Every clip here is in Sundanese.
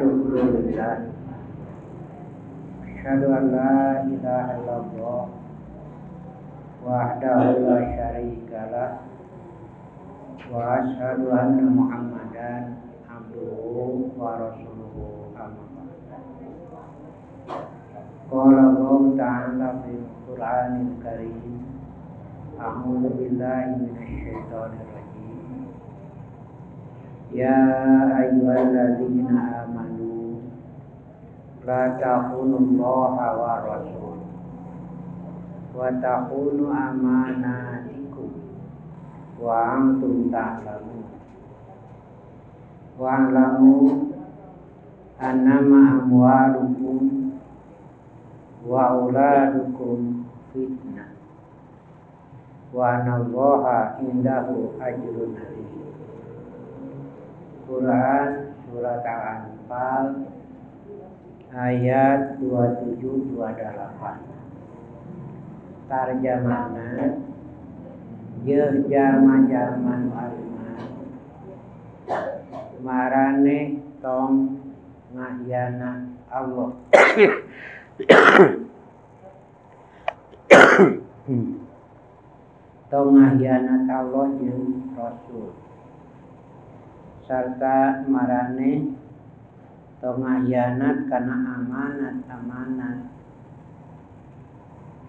Asyukrulillah. Asyhadu an la ilaha illallah wahdahu la syarikalah wa asyhadu anna Muhammadan abduhu wa rasuluhu amma ba'd. Qala Allah ta'ala fil Qur'anil Karim, a'udzu billahi minasy syaithanir rajim. Ya ayyuhalladzina amanu la takhunullaha wa rasul wa takhunu amanatikum wa antum ta'lamun. Wa alamu annama amwalukum wa auladukum fitnah wa anallaha indahu ajrun azim. Quran surat Al-Anfal ayat 27 28. Tarjamana yeuh jalma-jalma nu ariman maraneh tong ngahianat Allah. Tong ngahianat Allah jeung Rasul sarta maraneh tong ngahianat kana amanat-amanat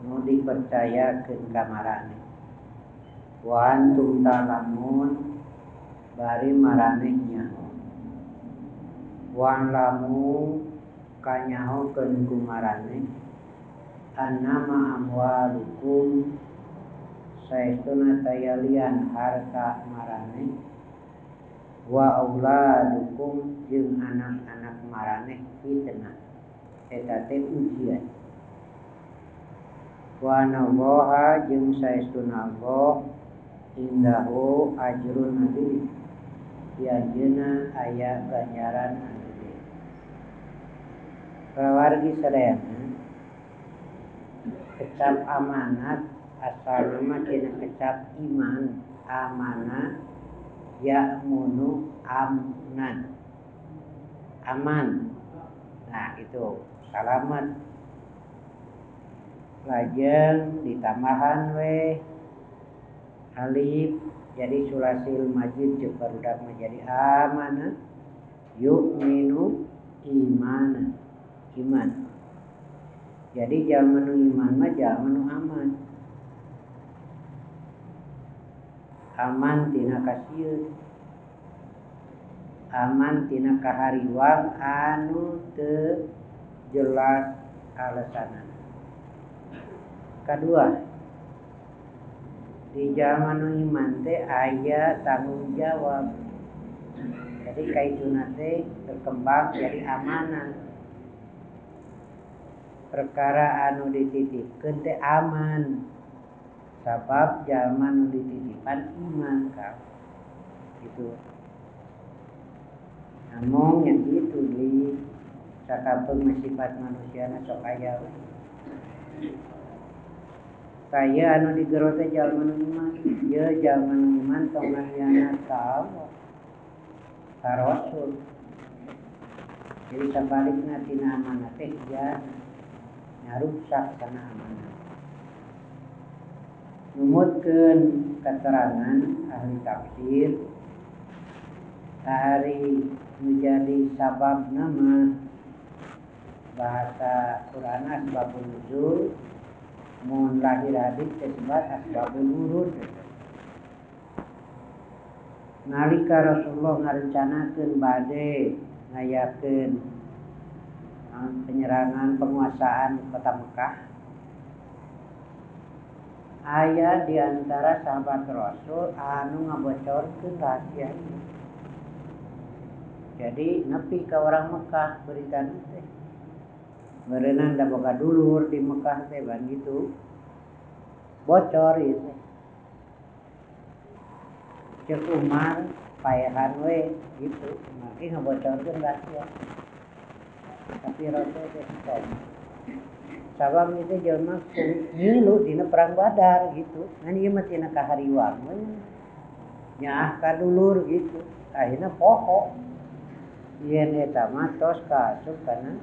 nu dipercayakeun ka maraneh. Wa antum ta'lamun bari maraneh nyaho. Wa lamu kanyahokeun ku maraneh annama amwalukum saestuna tayalian harta maraneh wa auladukum jeung anak-anak maraneh fitnah eta teh ujian. Wa anallaha jeung saestuna Allah indahu ajrun azim, di anjeunna aya ganjaran anu gede. Para wargi sadayana, kecap amanat asalna mah tina kecap iman. Amanah ya'munu amnan, aman. Nah itu salamat. Lajeng ditambahan we alif jadi sulasil majid jeung barudak menjadi amanah yu'minu imana, iman. Jadi jalma nu iman mah jalma nu aman. Aman tina kasieun, aman tina kahariwang anu teu jelas alasanana. Kedua, di jalma nu iman teh aya tanggung jawab. Jadi kaituna teh berkembang jadi amanah. Perkara anu dititipkeun teh aman. Sabab jalma nu dititipan iman ka. Gitu. Namun yang itu di sakapeung sifat manusiana sok aya we. Saya anu digero teh jalma nu iman, ieu jalma nu iman tong ngahianat ka Allah, ka Rasul. Jadi sabalikna tina amanah teh hianat, nyarusak kana amanah. Numutkeun keterangan ahli tafsir, ari menjadi sabab nama bahasa Quran asbabun nuzul, mun lahir hadis disebut asbabul wurud. Nalika Rasulullah ngarencanakeun bade ngayakeun penyerangan penguasaan kota Mekah, aya di antara sahabat Rasul anu ngabocorkeun rahasia ieu. Jadi nepi ka orang Mekah berita teh. Meureunan da boga dulur di Mekah teh ban gitu. Bocor ieu teh. Ceuk Umar paehan we gitu, mangke ngabocorkeun rahasia. Tapi Rasul teh stop. Sabab itu jelma ngilu dina perang Badar gitu. Ngan ieu mah tina kahariwang we. Nyaah ka dulur gitu. Akhirna poho. Yen eta mah tos kaasup kana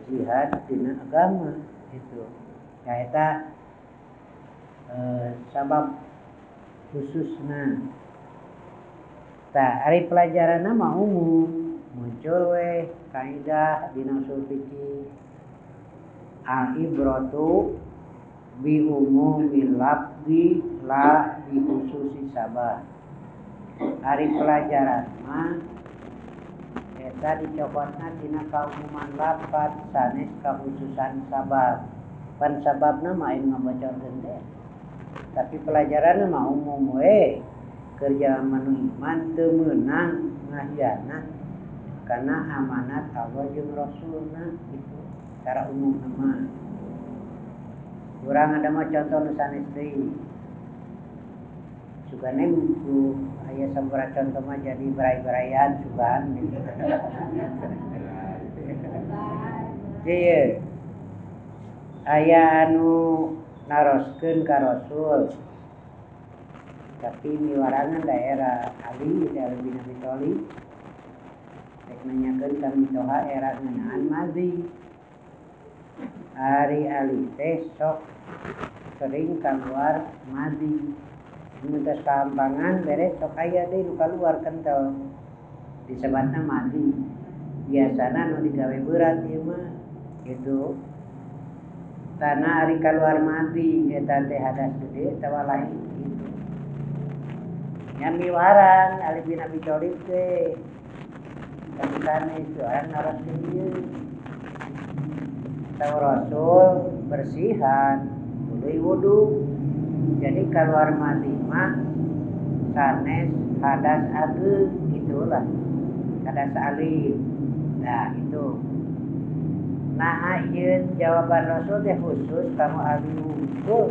jihad dina agama itu. Ya eta sabab khususna. Tah ari pelajaranna mah umum, muncul we kaidah dina usul fikih al ibratu bi umumil lafzi la bi khususi sabab. Ari pelajaran mah eta dicokotna tina kaumuman lafaz sanes kakhususan sabab. Pan sababna mah aya ngabocorkeun teh. Tapi pelajaranna mah umum we. Keur jalma nu iman teu meunang ngahianat kana amanat Allah jeung Rasulna gitu. Secara umum mah. Urang ada mah contoh nu sanes deui. Sugane ku aya sabaraha contoh mah jadi berai-beraian sugan gitu. Ieu aya anu naroskeun ka Rasul. Tapi miwarangan daerah Ali teh Ali bin Abi Thalib rek nanyakeun ka mitoha era ngeunaan madhi. Ari Ali teh sok sering keluar madhi. Mun tos kahampangan beres sok aya deui nu kaluar kental. Disebatna madhi. Biasana nu digawe berat ieu mah gitu. Tanah ari kaluar madhi eta teh hadas gede atawa lain gitu. Nya miwaran Ali bin Abi Thalib teh. Kan itu orang naroskeun ieu. Tahu Rasul bersihan tuluy wudu. Jadi keluar mati mah sanes hadas ageung gitulah. Hadas alim. Nah itu. Nah ieu jawaban Rasul teh khusus kamu ahli wudu.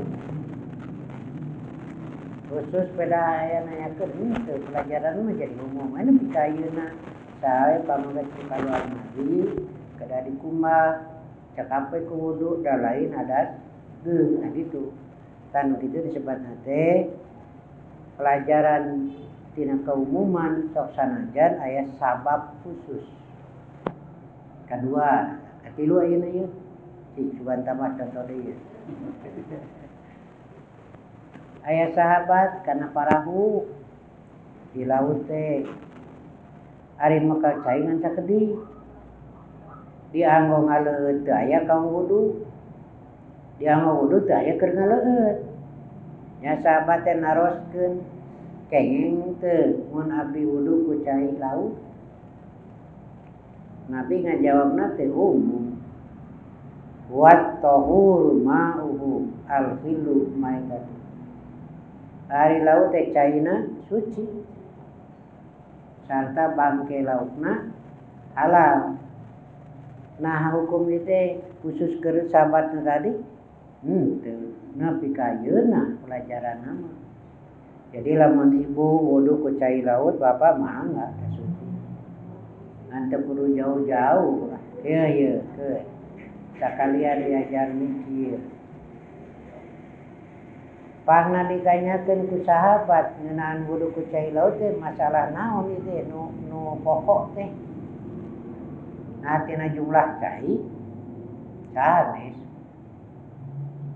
Khusus pada aya nanyakeun teu pelajaran mah jadi umum. Anu pikayeuna sae pamegat keluar mati kedah dikumbah cekap we ku wudu da lain hadas geung. Nah gitu. Kan gitu disebutna teh pelajaran tina keumuman sok sanajan aya sabab khusus. Kedua, katilu ayeuna ieu. Cik sugan tambah contoh deui. Aya sahabat kana parahu di laut teh. Ari mekal cai ngan sakedik. Dianggo ngaleueut teu aya kanggo wudu. Dianggo wudu teu aya keur ngaleueut. Nya sahabat teh naroskeun kenging teu mun abdi wudu ku cai laut. Nabi ngajawabna teh umum. Wat tahuru ma'uhu al-hilu maitatu. Ari laut teh caina suci. Sarta bangke lautna halal. Nah hukum itu khusus keur sahabatna tadi teu nepi ka ayeuna pelajaran mah. Jadi lamun ibu wudu ku cai laut bapak mah enggak suci. Ngan teu kudu jauh-jauh lah. Ieu ieu keun. Sakalian diajar mikir. Pangna ditanyakeun ku sahabat ngeunaan wudu ku cai laut teh masalah naon ieu teh nu pokok teh. Nah tina jumlah cai sanes.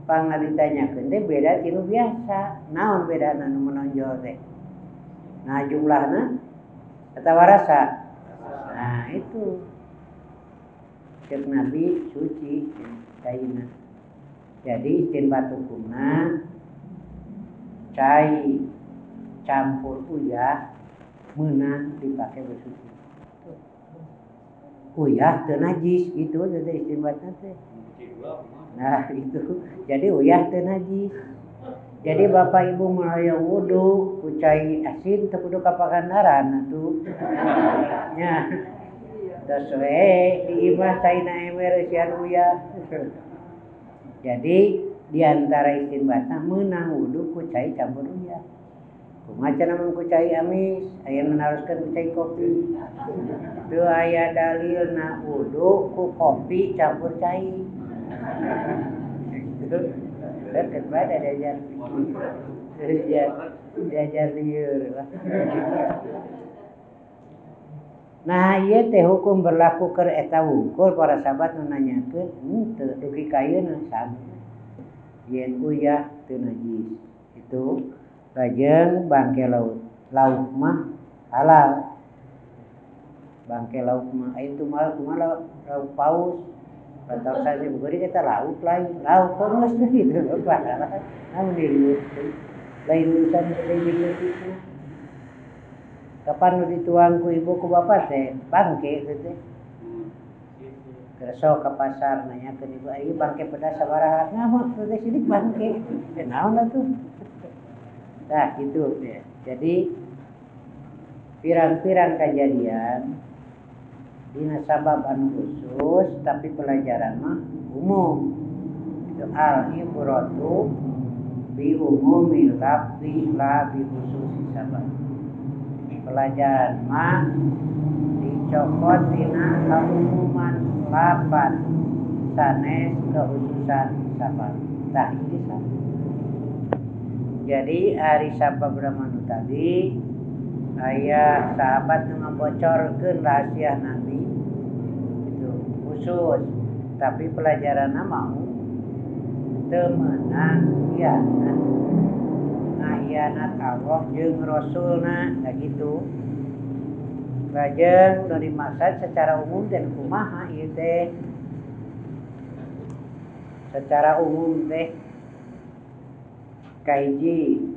Pangna ditanyakeun teh beda ti nu biasa. Naon bedana nu menonjol teh? Nah jumlahna atawa rasa. Nah itu. Cek Nabi suci caina. Jadi istinbat hukumna cai campur uyah meunang dipake bersuci. Uyah teu najis gitu teh istinbatna teh. Nah itu. Jadi uyah teu najis. Jadi bapak ibu mun hayang wudu ku cai asin teu kudu ka Pangandaran atuh. Nya. Tos we di imah caina ember eusian uyah. Jadi di antara istinbatna meunang wudu ku cai campur uyah. Kumaha cenah mun ku cai amis, aya nu naroskeun ku cai kopi. Teu aya dalilna wudu ku kopi campur cai. Deket bae diajar fikih. Diajar lieur lah. Nah ieu teh hukum berlaku keur eta wungkul para sahabat nu nanyakeun henteu dugi ka ayeuna sami. Yen uyah teu najis. Itu lajeng bangke laut. Lauk mah halal. Bangke lauk mah aya teu kumaha lauk paus. Batal saja beureum eta lauk lain. Lauk geus kitu padahal namun diliut lain urusan lain itu. Kapan nu dituang ku ibu ku bapak teh bangke teh teh. Kerso ke pasar nanyakeun ibu, ieu bangke pedas sabaraha? Nah, teh sidik bangke. Teh naon atuh? Nah, gitu ya. Jadi pirang-pirang kejadian dina sabab anu khusus tapi pelajaran mah umum. Itu al ibratu bi umumil lafzi la bi khususi sabab. Pelajaran mah dicokot dina kaumuman lapan sanes kekhususan sabab. Tah ini sabab. Jadi ari sabab nu tadi aya sahabat nu ngabocorkeun rahasia Nabi itu khusus, tapi pelajaranna mau teu meunang khianat. Ngahianat Allah jeung Rasulna, nah gitu. Lajeng nu dimaksud secara umum dan kumaha ieu teh? Secara umum teh kahiji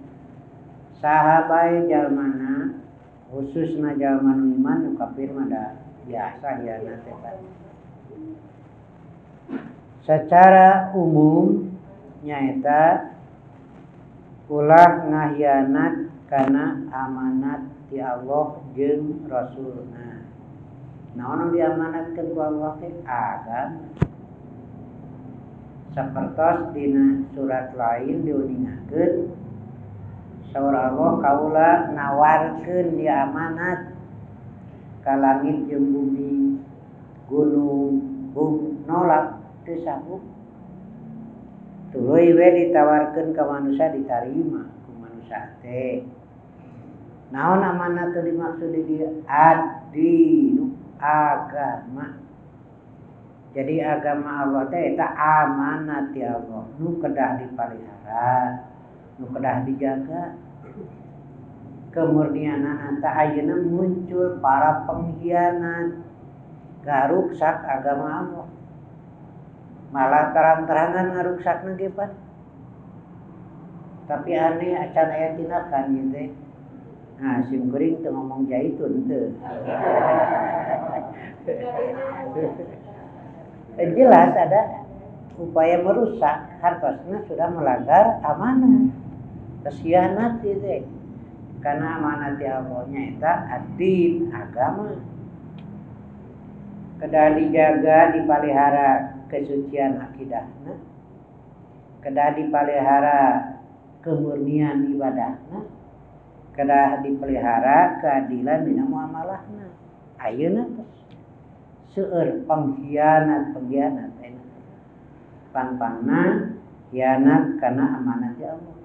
saha bae jalmana khususna jalma nu iman nu kafir mah da biasa hianat teh. Secara umum nyaeta ulah ngahianat kana amanat ti Allah jeung Rasulna. Naon nu diamanatkeun ku Allah teh agama. Sapertos dina surat lain diuningakeun saur Allah kaula nawarkeun di amanat ka langit jeung bumi, gunung, bumi nolak teu sanggup. Tuluy we ditawarkeun ka manusia ditarima ku manusia teh. Naon amanat teu dimaksud di dieu? Ad-dinu, agama. Jadi agama Allah teh eta amanat ti Allah nu kedah dipalihara, nu kedah dijaga. Kemurnianana teh ayeuna muncul para pengkhianat garuksak agama Allah. Malah terang-terangan ngaruksakna ge pan. Tapi aneh acan aya tindakan ieu teh. Nah, sim kuring teu ngomong jaitun teu. Jelas ada upaya merusak, hartosna sudah melanggar amanah. Kesianat ieu teh. Karena amanat ti Allah nyaeta ad-din, agama. Kedah dijaga, dipalihara kesucian akidahna, kedah dipelihara kemurnian ibadahna, kedah dipelihara keadilan dina muamalahna. Ayeuna tos seueur pengkhianat ayeuna. Pangpangna khianat kana amanat ti Allah.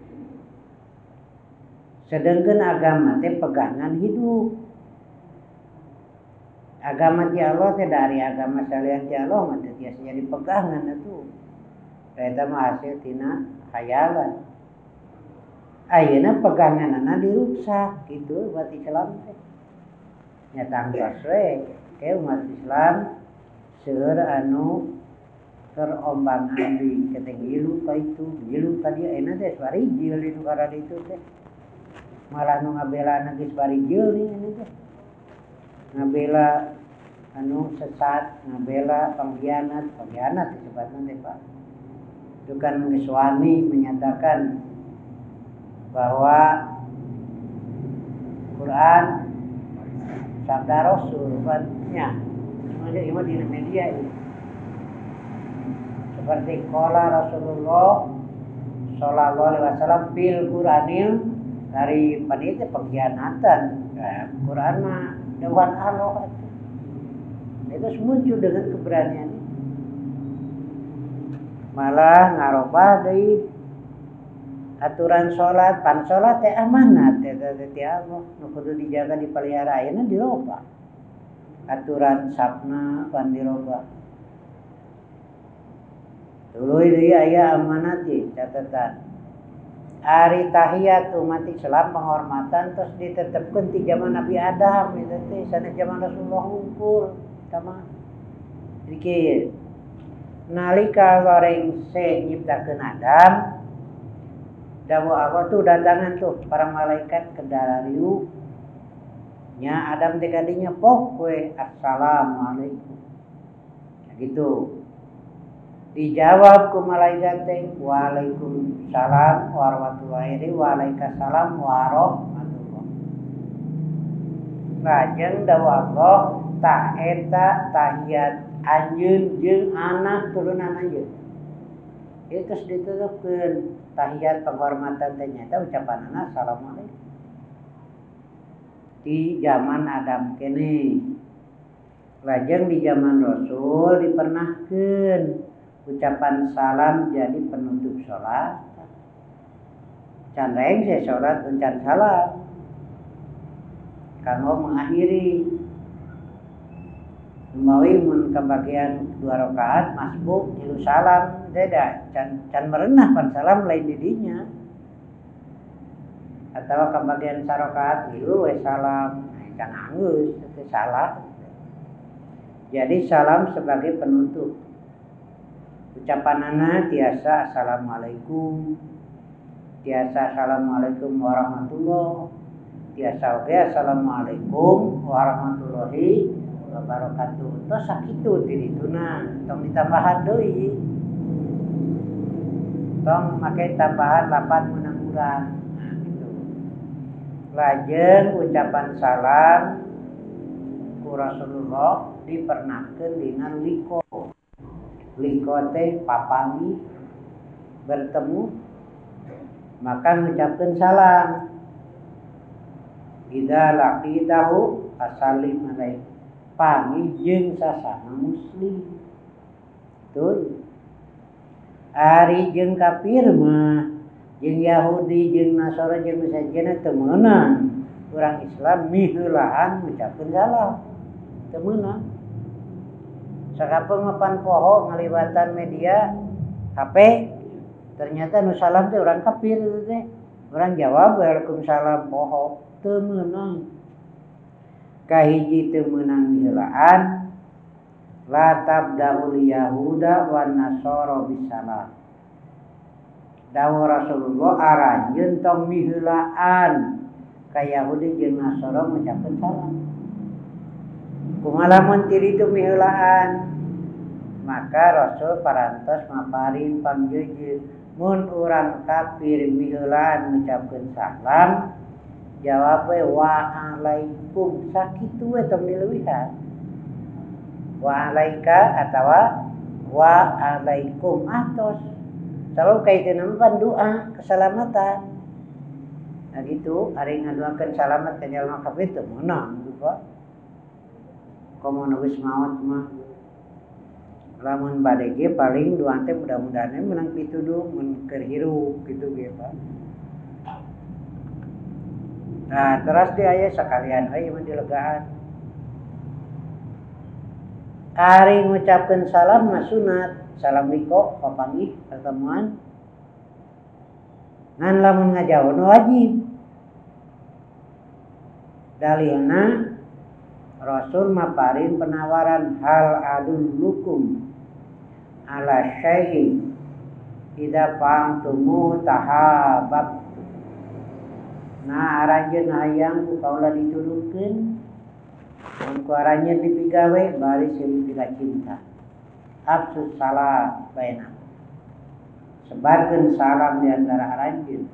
Sedengkeun agama teh pegangan hidup. Agama ti Allah teh dari agama salian ti Allah mah teu tiasa jadi pegangan atuh. Eta mah hasil tina khayalan. Ayeuna peganganana diruksak kitu umat Islam teh. Nya tangtos we ke umat Islam seueur anu terombang-ambing keteng ngilu ka itu, ngilu ka dieu ayeuna teh sarijil di nu karaditu teh. Malah nu ngabelana geus barijil ini teh. Ngabela anu sesat, ngabela pengkhianat, pengkhianat disebutna teh Pak. Itu kan suami menyatakan bahwa Quran sabda Rasul nya. Cuma ieu di media ini. Seperti qala Rasulullah sallallahu alaihi wasallam bil Qur'anil dari panitia pengkhianatan. Nah, Quran mah dewan Allah itu muncul dengan keberanian itu. Malah ngarobah deui aturan salat, pan salat teh amanat teh ti Allah nu kudu dijaga dipelihara ayeuna dirobah. Aturan sapna pan dirobah. Tuluy deui aya amanat ye catatan. Ari tahiyat umat Islam penghormatan terus ditetepkeun ti zaman Nabi Adam eta teh sanes zaman Rasulullah hungkul tama. Jadi kieu nalika lorengse nyiptakeun Adam, dawuh Allah tuh datangan tuh para malaikat ke dalariu nya Adam teh kadinya pok we assalamualaikum. Ya gitu. Dijawab ku malaikat teh waalaikumsalam warahmatullahi waalaikumsalam warahmatullah. Lajeng dawuh Allah ta eta tahiyat anjeun jeung anak turunan anjeun. Itu terus ditutupkeun tahiyat penghormatan teh nyaeta ucapanana assalamualaikum. Di zaman Adam kene. Lajeng di zaman Rasul dipernahkeun ucapan salam jadi penutup sholat. Can rengse sholat encan salam. Kanggo mengakhiri. Mawi mun kebagian 2 rakaat masbuk tilu salam beda can merenah pan salam lain didinya. Atau kebagian sarakaat tilu we salam can anggeus teu salah. Jadi salam sebagai penutup. Ucapanana tiasa assalamualaikum, tiasa assalamualaikum warahmatullah, tiasa oge assalamualaikum warahmatullahi wabarakatuh. Tos sakitu dirituna, tong ditambahan deui. Tong make tambahan lapan menang urang. Nah, gitu. Lajeng ucapan salam ku Rasulullah dipernahkeun dina liko. Liko teh papangi bertemu maka ngucapkeun salam. Idza laqitahu asalim alaik. Panggih jeung sasama muslim. Tuh. Ari jeung kafir mah jeung Yahudi jeung Nasara jeung sajena teu meunang. Urang Islam miheulaan ngucapkeun salam. Teu meunang. Sakapeung mapan poho ngaliwatan media HP ternyata nu salam teh urang kafir teh. Urang jawab waalaikumsalam poho teu meunang. Kahiji teu meunang miheulaan la tabda'ul yahuda wan nasara bisalam. Dawuh Rasulullah aranjeun tong miheulaan ka Yahudi jeung Nasara ngucapkeun salam. Kumaha lamun ti ditu miheulaan? Maka Rasul parantos maparin pangjeujeuh mun urang kafir miheulaan ngucapkeun salam jawab we waalaikum sakitu we tong dileuwihan. Wa alaika atawa wa alaikum atos. Sabab kaituna mah doa keselamatan. Nah gitu, ari ngadoakeun salamat ka jalma kafir teu meunang gitu Pak. Komo nu geus maot mah. Lamun bade ge paling doa teh mudah-mudahan menang pituduh mun keur hirup kitu ge Pak. Nah, terus di aya sekalian we mun dilegaan. Ari ngucapkeun salam mah sunat, salam liko papanggih pertemuan. Ngan lamun ngajauh wajib. Dalilna Rasul maparin penawaran hal adullukum ala syai'in idza fa'altumu tahabbab. Nah, aranjeun hayang ku kaula dituduhkeun. Mun ku aranjeun dipigawe bari silih pika cinta. Afsus salam baina. Sebarkeun salam di antara aranjeun.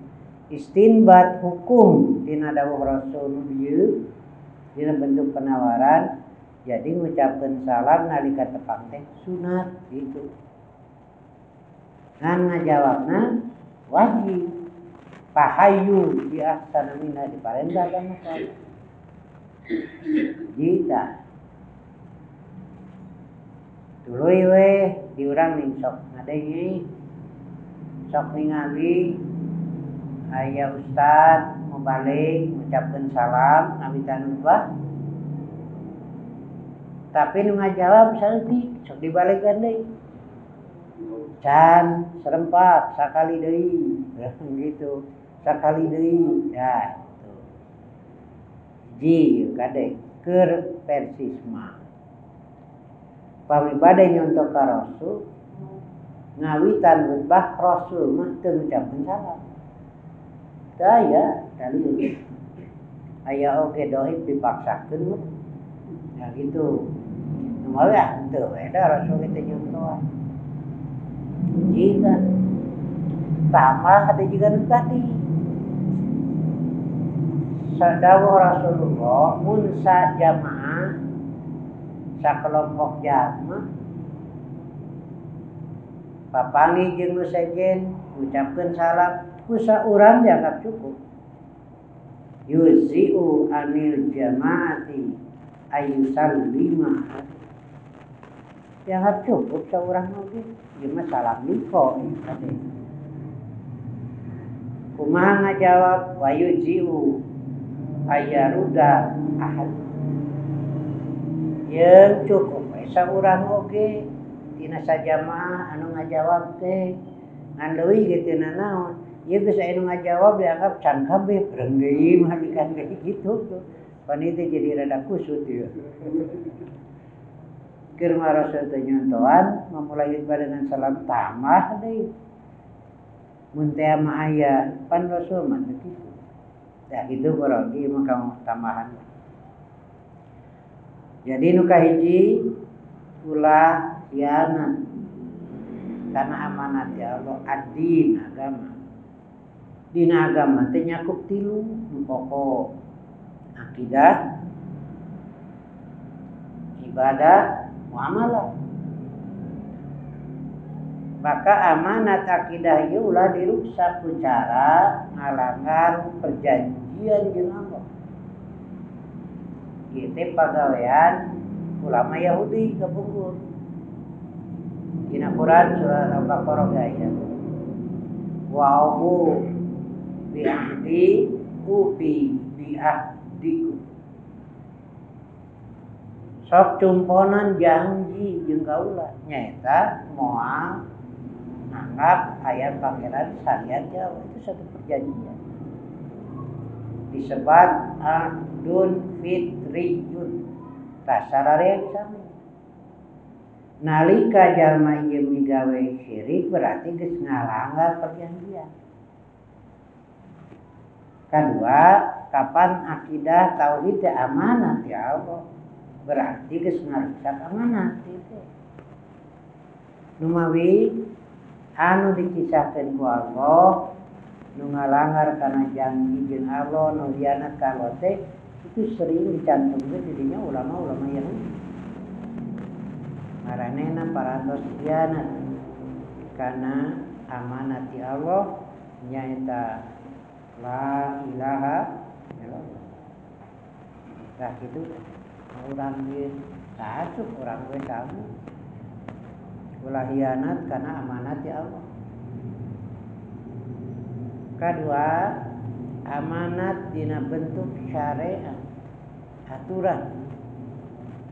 Istinbat hukum tina dawuh Rasul ieu dina bentuk penawaran jadi ngucapkeun salam nalika tepang teh sunat gitu. Ngan ngajawabna wajib. Pahayu bi ahsana minha diparentah kana salam. Jita tuluy we diurang ning sok ngadenge sok ningali aya ustad mubalik ngucapkeun salam ngawitan ubah Tapi nu ngajawab saeutik sok dibalikan deui. Can serempak sakali deui gitu. Sakali deui. Ya itu. Ji kade keur persisma. Pami bade nyontoh ka Rasul ngawitan khutbah Rasul mah teu ngucapkeun salam. Teu aya dalil. Aya oge dohib dipaksakeun mah. Ya gitu. Nu mah henteu we da Rasul teh nyontohan. Jika tambah ada juga tadi. Sadawuh Rasulullah mun sa jamaah sakelompok jamaah papanggih jeung nu sejen ngucapkeun salam ku saurang dianggap cukup. Yuzi'u anil jamaati ayusallima. Dianggap cukup saurang oge ieu mah salam liko tadi. Kumaha ngajawab wa yuzi'u ayaruda ahad. Jeung cukup we saurang oge tina sajamaah anu ngajawab teh ngan leuwih ge teu nanaon. Ieu geus aya nu ngajawab dianggap can kabeh bareng deui mah dikan deui kitu tuh. Pan ieu teh jadi rada kusut ieu. Keur mah Rasul teh nyontohan mamulai khutbah dengan salam tambah deui. Mun teh mah aya pan Rasul mah teu kitu. Tah kitu berarti mah kamu tambahan. Jadi nu kahiji ulah khianat karena amanat ya Allah ad-din agama. Dina agama teh nyakup tilu nu pokok: akidah, ibadah, muamalah. Maka amanat akidah ieu ulah diruksak ku cara ngalanggar perjanjian jeung Allah. Ieu teh pagawean ulama Yahudi kapungkur. Dina Quran surah Al-Baqarah ge aya. Wa aufu bi ahdi ufi bi ahdikum. Sok cumponan janji jeung kaula nyaeta moal nanggap aya pangeran salian jauh, itu satu perjanjian. Disebat ahdun fitriyun. Tasararea sami. Nalika jalma ieu migawe syirik berarti geus ngalanggar perjanjian. Kedua, kapan akidah tauhid teh amanat ya Allah. Berarti geus ngarusak amanat itu. Numawi anu dikisahkeun ku Allah nu ngalanggar kana janji jeung Allah nu hianat ka Allah teh itu sering dicantumkeun di dinya ulama-ulama Yahudi. Maranehna parantos hianat kana amanat ti Allah nyaeta la ilaha illallah. Tah kitu urang ieu asup urang we sami. Ulah hianat kana amanat ti Allah. Kedua, amanat dina bentuk syariat, aturan.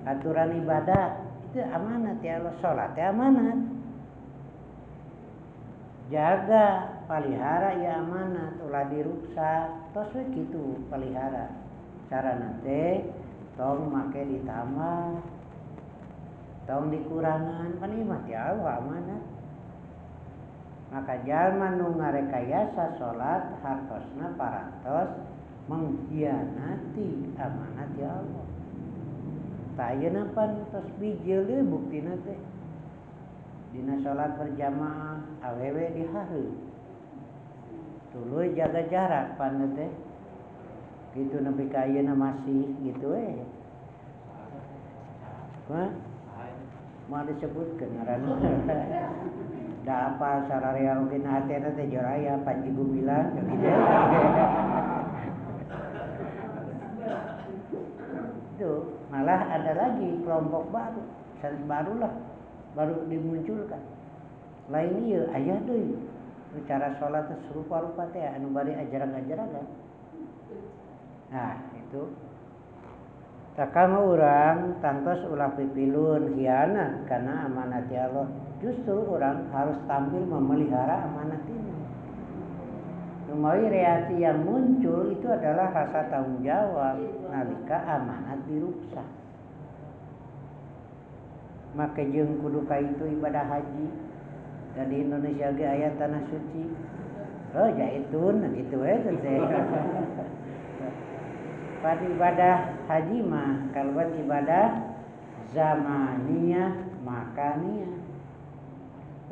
Aturan ibadah itu amanat ya Allah, salat amanat. Jaga, palihara ya amanat, ulah diruksak, tos we kitu palihara. Carana teh tong make ditambah, tong dikurangan, pan ieu mah ti Allah amanat. Maka jalma nu ngarekayasa salat hartosna parantos mengkhianati amanat ya Allah. Tah ayeuna pan tos bijil deui buktina teh. Dina salat berjamaah awewe dihareup. Tuluy jaga jarak pan teh. Gitu nepi ka ayeuna masih gitu we. Hah? Moal disebutkeun ngaranna. Da apa sararea oge na hatena teh joraya Panji Gumilang gitu. Itu malah ada lagi kelompok baru, barulah baru dimunculkan. Lain ieu aya deui cara salat teh serupa-rupa teh anu bari ajaran-ajaran. Nah, itu Takama urang tangtos ulah pipilun hianat karena amanat ya Allah. Justru orang harus tampil memelihara amanat ini. Lumawi reaksi yang muncul itu adalah rasa tanggung jawab nalika amanat diruksa. Make jeung kudu ka itu ibadah haji. Dan di Indonesia ge aya tanah suci. Oh, jaitun gitu we teh. Pada ibadah haji mah kalebet ibadah zamaniyah makaniyah.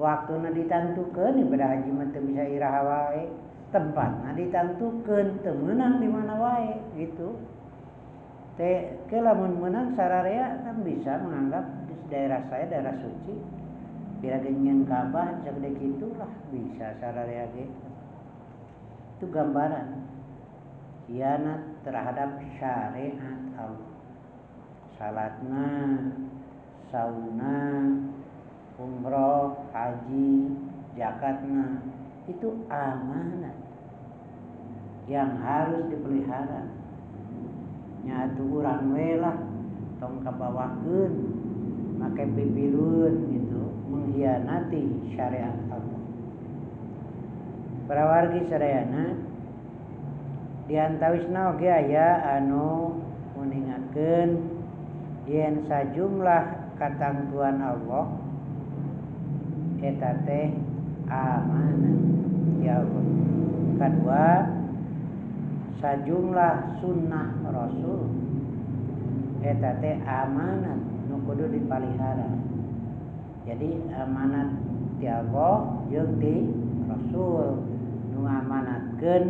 Waktuna ditantukeun ibadah haji mah teu bisa iraha wae, tempatna ditantukeun teu meunang di mana wae gitu. Teh ke lamun meunang sararea kan bisa menganggap di daerah saya daerah suci. Bila genyeun Ka'bah sagede kitu lah bisa sararea ge. Itu gambaran khianat terhadap syariat Allah. Salatna, sauna, umroh, haji, zakatna itu amanat yang harus dipelihara. Nyatu urang we lah tong kabawakeun make pipilun gitu, mengkhianati syariat Allah. Para wargi sadayana diantawisna oge aya anu nguningakeun yen sajumlah katangtuan Allah eta teh amanat ya Allah. Kadua sajumlah sunnah Rasul eta teh amanat nu kudu dipalihara. Jadi amanat ti Allah jeung ti Rasul nu ngamanatkeun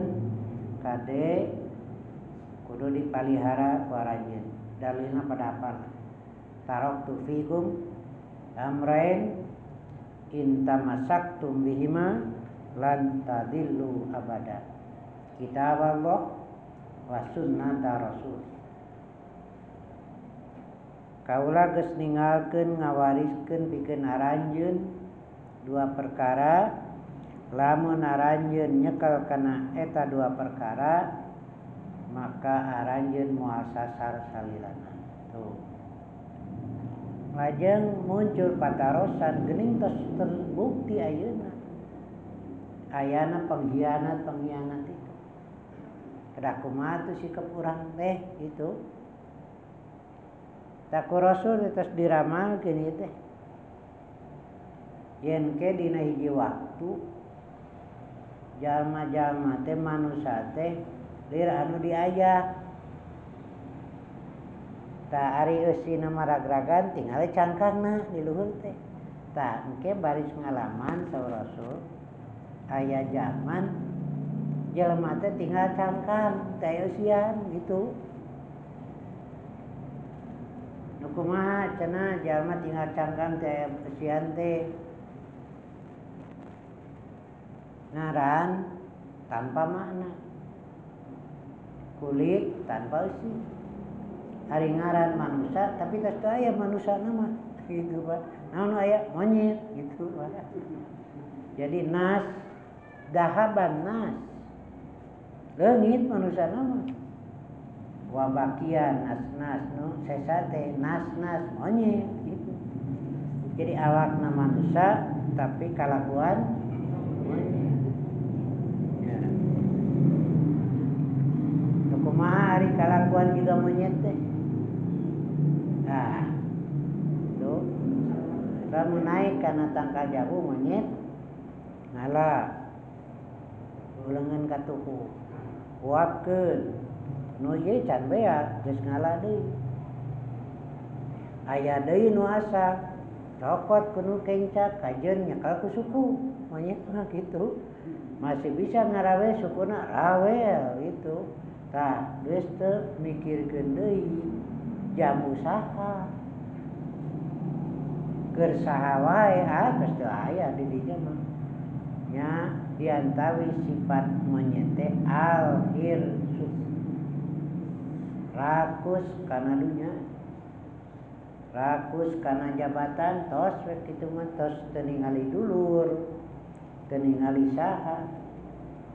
kade kudu dipalihara ku aranjeun. Dalilna pada apa? Taraktu fikum amrain in tamassaktum bihima lan tadillu abada. Kitab Allah wa sunnata Rasul. Kaula geus ninggalkeun ngawariskeun pikeun aranjeun dua perkara. Lamun aranjeun nyekel kana eta dua perkara maka aranjeun moal sasar salilana. Tuh. Lajeng muncul patarosan geuning tos terbukti ayeuna. Ayana pengkhianat-pengkhianat itu. Kedah kumaha tuh sikap urang teh gitu. Taku Rasul tos diramalkeun ieu teh. Yen ke dina hiji waktu jalma-jalma teh manusa teh lir anu diayak. Ta ari eusina maragragan tingali cangkangna di luhur teh. Ta engke baris ngalaman saur Rasul aya zaman jelema teh tinggal cangkang teh eusian gitu. Nu kumaha cenah jalma tinggal cangkang teh eusian teh ngaran tanpa makna, kulit tanpa eusi. Ari ngaran manusia tapi tos teu aya manusia mah gitu Pak. Naon aya monyet gitu Pak. Jadi nas dahaban nas leungit manusia mah. Wabakia nas nas nu sesa teh nas nas monyet gitu. Jadi awakna manusia tapi kalakuan monyet. Ya. Nu kumaha ari kalakuan juga monyet teh? Nah, tuh, lamun naik kana tangkal jambu monyet ngala ulengan ka tuku, huapkeun, nu ieu can beak geus ngala deui. Aya deui nu asak, cokot ku nu kencak kajeun nyekel ku suku, monyet mah kitu. Masih bisa ngarawe sukuna rawel gitu. Tah, geus teu mikirkeun deui jambu saha keur saha wae ah geus teu aya di dinya mah. Nya diantawi sifat monyet teh al-hirsu, rakus kana dunya, rakus kana jabatan, tos we kitu mah tos teu ningali dulur, teu ningali saha,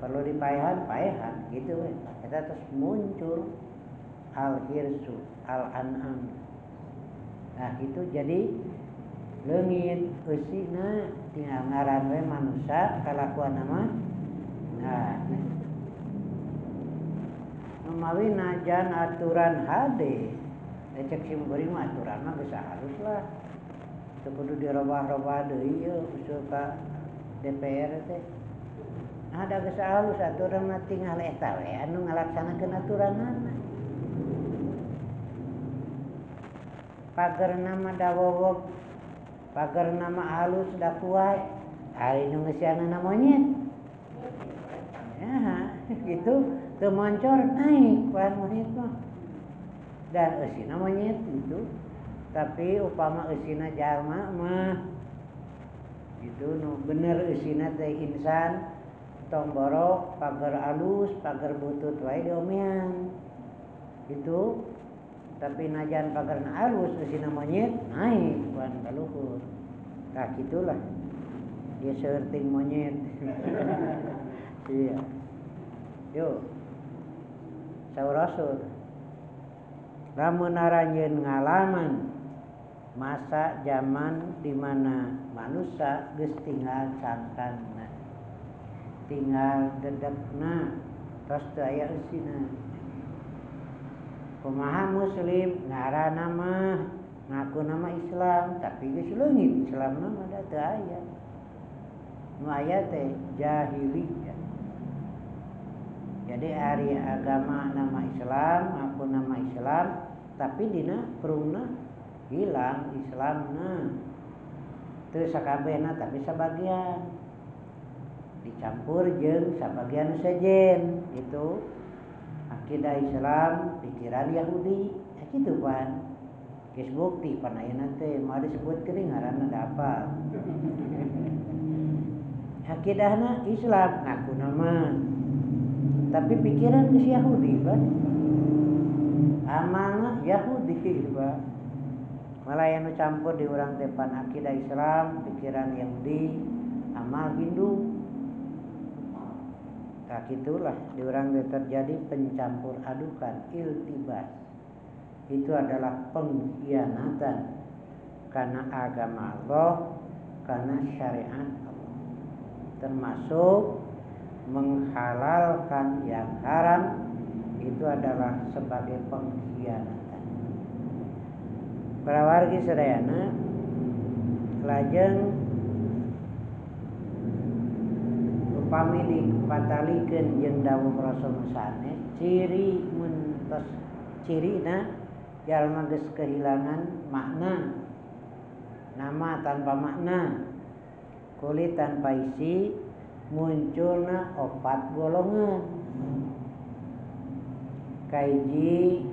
perlu dipaehan paehan gitu we. Eta tos muncul al-hirsu al-an'am. Nah itu jadi leungit eusina tinggal ngaran we manusia kalakuan mah. Nah numawi najan aturan hade cek sim kuring mah aturan mah geus halus lah. Teu kudu dirobah-robah deui ieu usul ka DPR teh. Nah da geus halus aturan mah tinggal eta we anu ngalaksanakeun aturanana. Pagar nama dawowog, pagar nama halus da kuat, ari nu ngeusianana monyet. Ya, gitu teu moncor naik pan monyet mah. Dan eusina monyet gitu. Tapi upama eusina jalma mah gitu nu bener eusina teh insan tong borok pagar alus, pagar butut wae diomean. Gitu. Tapi najan pagarna alus eusina monyet naik pan ka luhur. Tah kitulah. Dia seurting monyet. Iya. Yo. Saur Rasul. Lamun aranjeun ngalaman masa zaman di mana manusia geus tinggal cangkangna. Tinggal dedekna, tos teu aya eusina. Kumaha muslim ngaranna mah ngaku nama Islam tapi geus leungit Islamna mah da teu aya. Nu aya teh jahiliyah. Jadi ari agama nama Islam, ngaku nama Islam, tapi dina perungna hilang Islamna. Teu sakabehna tapi sabagian. Dicampur jeung sabagian sejen gitu. Akidah Islam, pikiran Yahudi, ya kitu pan. Geus bukti pan ayeuna teh moal disebutkeun ngaranna da apal. Akidahna Islam ngaku nama. Tapi pikiran geus Yahudi pan. Amalna Yahudi pak. Malah yang campur di urang teh pan akidah Islam, pikiran Yahudi, amal Hindu. Tah kitulah di urang teh terjadi pencampur adukan, iltibas. Itu adalah pengkhianatan karena agama Allah, karena syariat Allah. Termasuk menghalalkan yang haram itu adalah sebagai pengkhianatan. Para wargi sadayana lajeng upami dipatalikeun jeung dawuh Rasul sanes ciri mun tos cirina jalma geus kehilangan makna, nama tanpa makna, kulit tanpa isi, munculna opat golongan. Kahiji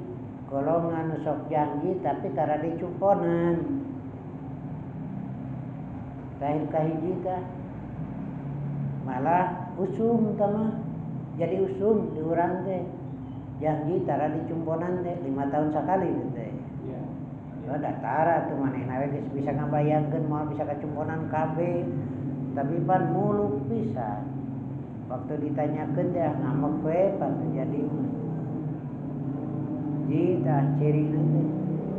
golongan nu sok janji tapi tara dicumponan. Tah kahiji tah malah usum tah mah, jadi usum di urang teh. Janji tara dicumponan teh 5 tahun sakali teh. Iya. Oh da tara tuh manehna we geus bisa ngabayangkeun moal bisa kacumponan kabeh. Tapi pan muluk pisan. Waktu ditanyakeun teh ngamek we pan jadi mah. Jita ciri nanti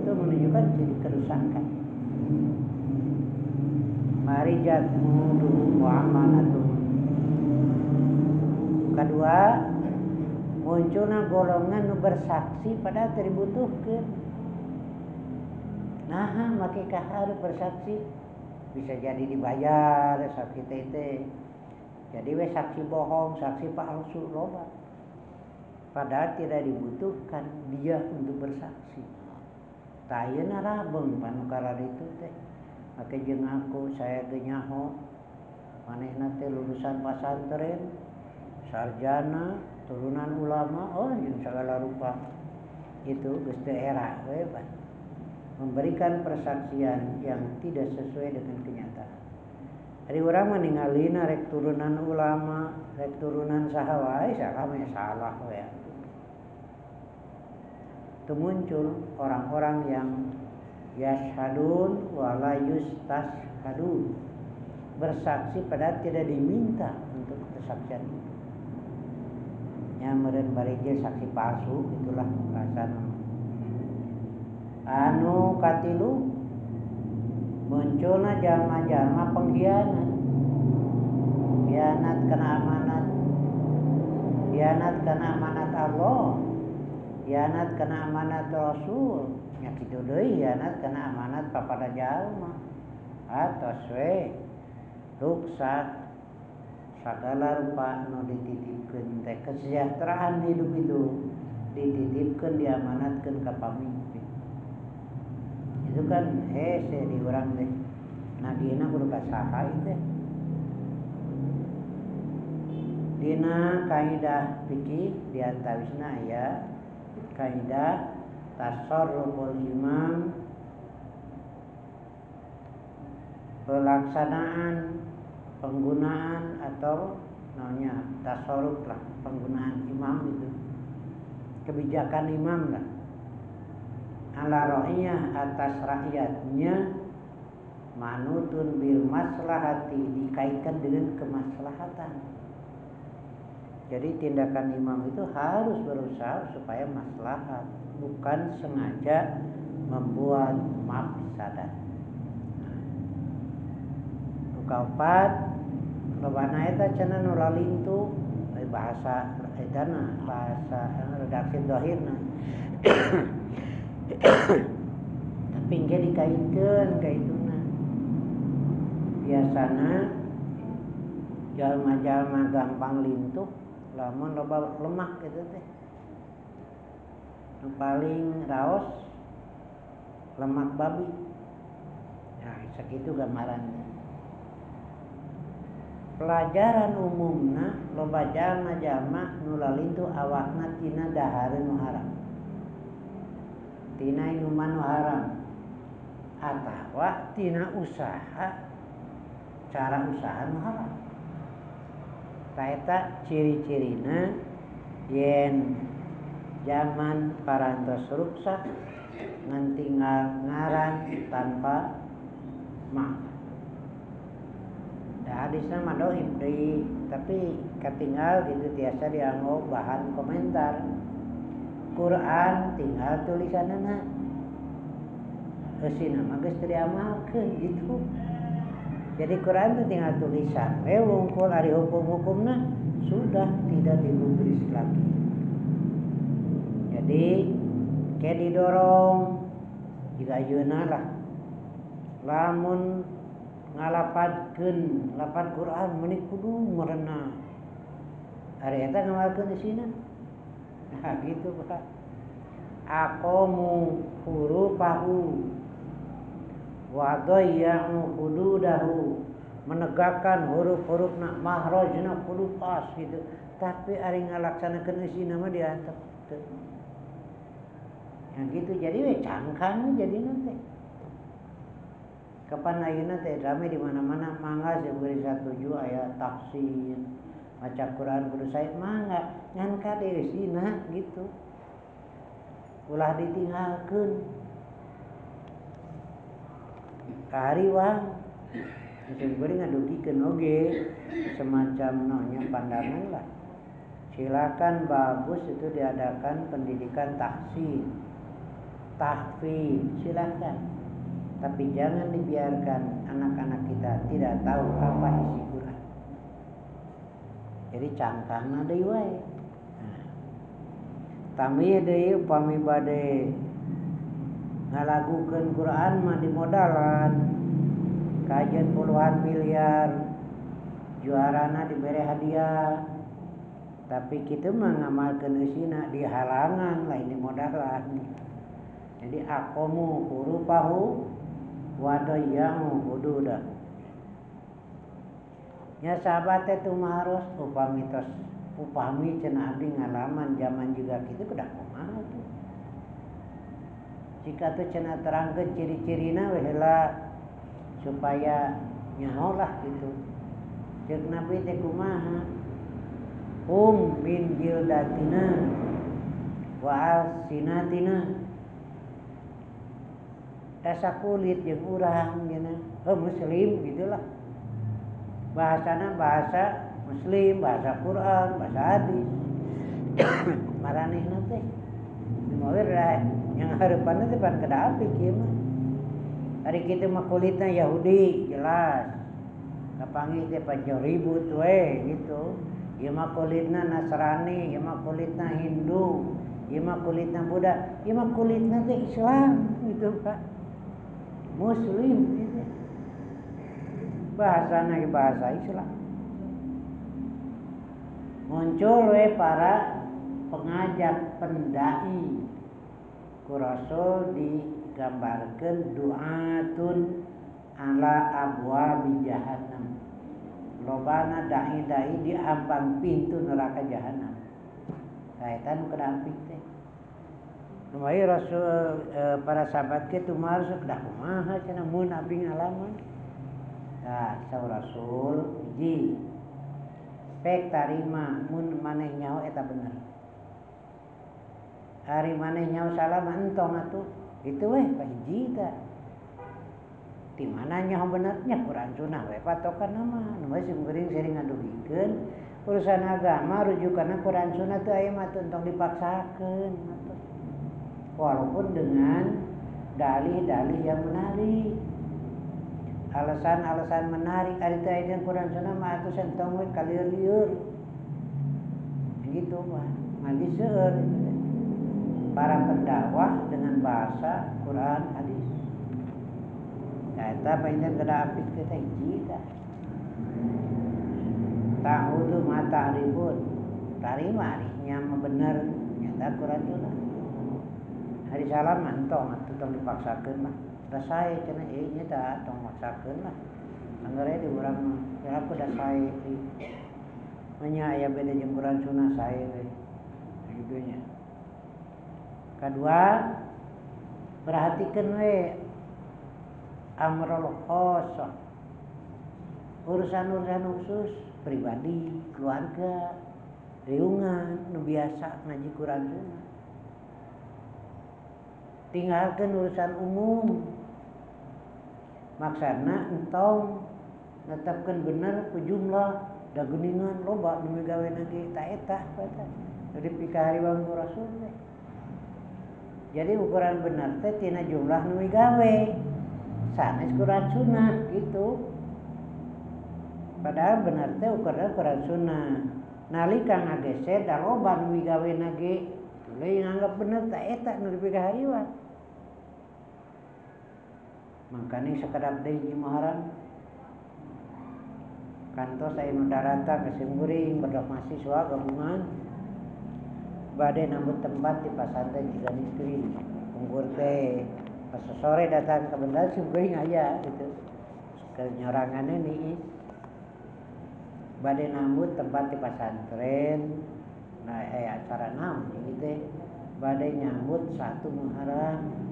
itu menunjukkan ciri kerusakan. Marijat muduhu wa amanatuh. Kedua, munculna golongan nu bersaksi padahal teu dibutuhkeun. Nah, make kaharu bersaksi bisa jadi dibayar saksi teh. Jadi we saksi bohong, saksi palsu loba. Padahal tidak dibutuhkan dia untuk bersaksi. Tah ayeuna rabeng panukara itu teh. Make jeung aku saya ge nyaho. Manehna teh lulusan pasantren, sarjana, turunan ulama, oh jeung sagala rupa. Itu geus teu era we pan. Memberikan persaksian yang tidak sesuai dengan kenyataan. Ari urang mah ningalina rek turunan ulama, rek turunan saha wae, salah mah salah we. Itu muncul orang-orang yang yashhadun wala yustashhadun, bersaksi padahal tidak diminta untuk kesaksian itu. Nya meureun bari ge saksi palsu itulah bahasa. Anu katilu munculna jalma-jalma pengkhianat. Khianat kana amanat. Khianat kana amanat Allah. Khianat kana amanat Rasul. Nya kitu deui khianat kana amanat papada jalma. Atos we ruksak sagala rupa nu dititipkeun teh kesejahteraan hidup itu dititipkeun diamanatkeun ka pamimpin. Itu kan hese di urang teh. Nagihna kudu ka saha ieu teh. Dina kaidah fikih di antawisna aya kaidah tasarruful imam, pelaksanaan penggunaan atau namanya tasarruf lah, penggunaan imam itu, kebijakan imam lah, ala ra'iyah atas rakyatnya, manutun bil maslahati, dikaitkan dengan kemaslahatan. Jadi tindakan imam itu harus berusaha supaya maslahat, bukan sengaja membuat mafsadat. Nu kaopat, lobana eta cenah nu lalintu bahasa etana, bahasa redaksi zahirna. Tapi engke dikaitkeun ka ituna. Biasana jalma-jalma gampang lintuh lamun loba lemak gitu teh. Nu paling raos lemak babi. Nah, sakitu gambaranna. Pelajaran umumna loba jalma-jalma nu lalintuh awakna tina dahareun nu haram. Tina inuman nu haram atawa tina usaha, cara usaha nu haram. Ta eta ciri-cirina yen zaman parantos ruksak ngan tinggal ngaran tanpa maaf. Da hadisna mah dohib deui, tapi katinggal gitu tiasa dianggo bahan komentar. Quran tinggal tulisanana. Eusina mah geus teu diamalkeun gitu. Jadi Quran itu tinggal tulisan, we wungkul ari hukum-hukumna sudah tidak digubris lagi. Jadi kayak didorong jika ayeuna lah. Lamun ngalapadkeun lapad Quran meuni kudu merenah. Ari eta ngamalkeun isina. Nah gitu Pak. Aqamu hurufahu wa dayya'u hududahu, menegakkan huruf-hurufna, mahrajna kudu pas gitu. Tapi ari ngalaksanakeun eusina mah diantep teu. Ya gitu, jadi we cangkang jadina teh. Kapan ayeuna teh rame di mana-mana, mangga beri satuju aya tahsin, maca Quran kudu sae mangga, ngan kade eusina gitu. Ulah ditinggalkeun. Kahariwang mungkin beri ngadugikeun oge semacam nonya pandangan lah. Silakan, bagus itu diadakan pendidikan tahsin, tahfiz, silakan. Tapi jangan dibiarkan anak-anak kita tidak tahu apa isi Quran. Jadi cangkangna deui wae. Nah, tambih deui upami bade ngalagukeun Quran mah dimodalan kajian puluhan miliar, juarana diberi hadiah. Tapi kita mah ngamalkeun eusina dihalangan lain dimodalan. Jadi aqamu hurufahu wa dayya'u hududah. Nya sahabat teh tumaros upami tos upami cenah abdi ngalaman zaman juga kitu kedah kumaha tuh. Jika tuh cenah terangkeun ciri-cirina we heula supaya nyaho lah gitu. Ceuk Nabi teh kumaha? Hum min jildatina wa alsinatina. Rasa kulit jeung urang cenah. Heuh muslim gitulah. Bahasana bahasa muslim, bahasa Quran, bahasa hadis. Maranehna teh mawir Yang hareupanna teh pan kedah apik ieu mah. Ari kitu mah kulitna Yahudi jelas. Kapanggih teh panjang ribut we gitu. Ieu mah kulitna Nasrani, ieu mah kulitna Hindu, ieu mah kulitna Buddha, ieu mah kulitna teh Islam gitu Pak. Muslim gitu. Bahasana bahasa Islam. Muncul we para pengajak pendai ku Rasul digambarkeun du'atun ala abwabi jahannam. Lobana dai-dai di ambang pintu neraka jahanam. Eta nu kedah apik teh. Lumayan Rasul para sahabat kitu masuk dah kumaha cenah mun abdi ngalaman. Tah saur Rasul hiji. Pek tarima mun maneh nyaho eta bener. Ari maneh nyaho salah mah entong atuh. Itu weh hiji tah. Di mana nyaho benernya Quran Sunnah we patokan mah. Nu bae sim geuring sering ngadugikeun urusan agama rujukanna Quran Sunnah teu aya mah tong dipaksakeun atuh. Walaupun dengan dalih-dalih yang menarik. Alasan-alasan menarik ari teu aya Quran Sunnah mah atuh entong we kalieur-lieur. Gitu mah, mali seueur para pendakwah dengan bahasa Quran hadis. Eta panjenengan kedah apik teh hiji tah. Ta'udu ma ta'rifun. Tarima ari nya mah bener nyata Quran Sunnah. Hari salam mah entong atuh tong dipaksakeun mah. Da sae cenah ieu nya tah tong maksakeun lah. Anggar di urang mah ya aku da sae. Nya aya beda jeung Quran Sunnah sae we. Kitu nya. Kadua perhatikeun we amrul khosoh, urusan-urusan khusus pribadi, keluarga, riungan, nu biasa ngaji Quran Sunnah. Tinggalkan urusan umum. Maksana entong netepkeun bener ku jumlah da geuningan loba nu migawe ge ta eta eta. Jadi pikahariwang ku Rasul teh. Jadi ukuran bener teh tina jumlah nu migawe. Sanes Quran Sunnah gitu. Padahal benar teh ukuran Quran Sunnah. Nalika ngageser da loba nu migawe ge tuluy nganggap bener ta eta nu dipikahariwang. Mangkane sakedap deui hiji Muharram kantos aya nu daratang ka simkuring badak mahasiswa gabungan bade nambut tempat di pasantren Ciganistri. Pungkur teh pas sore datang ke bendal simkuring aya gitu. Kenyorangannya nih bade nambut tempat di pasantren. Nah acara naon gitu bade nyambut 1 Muharram.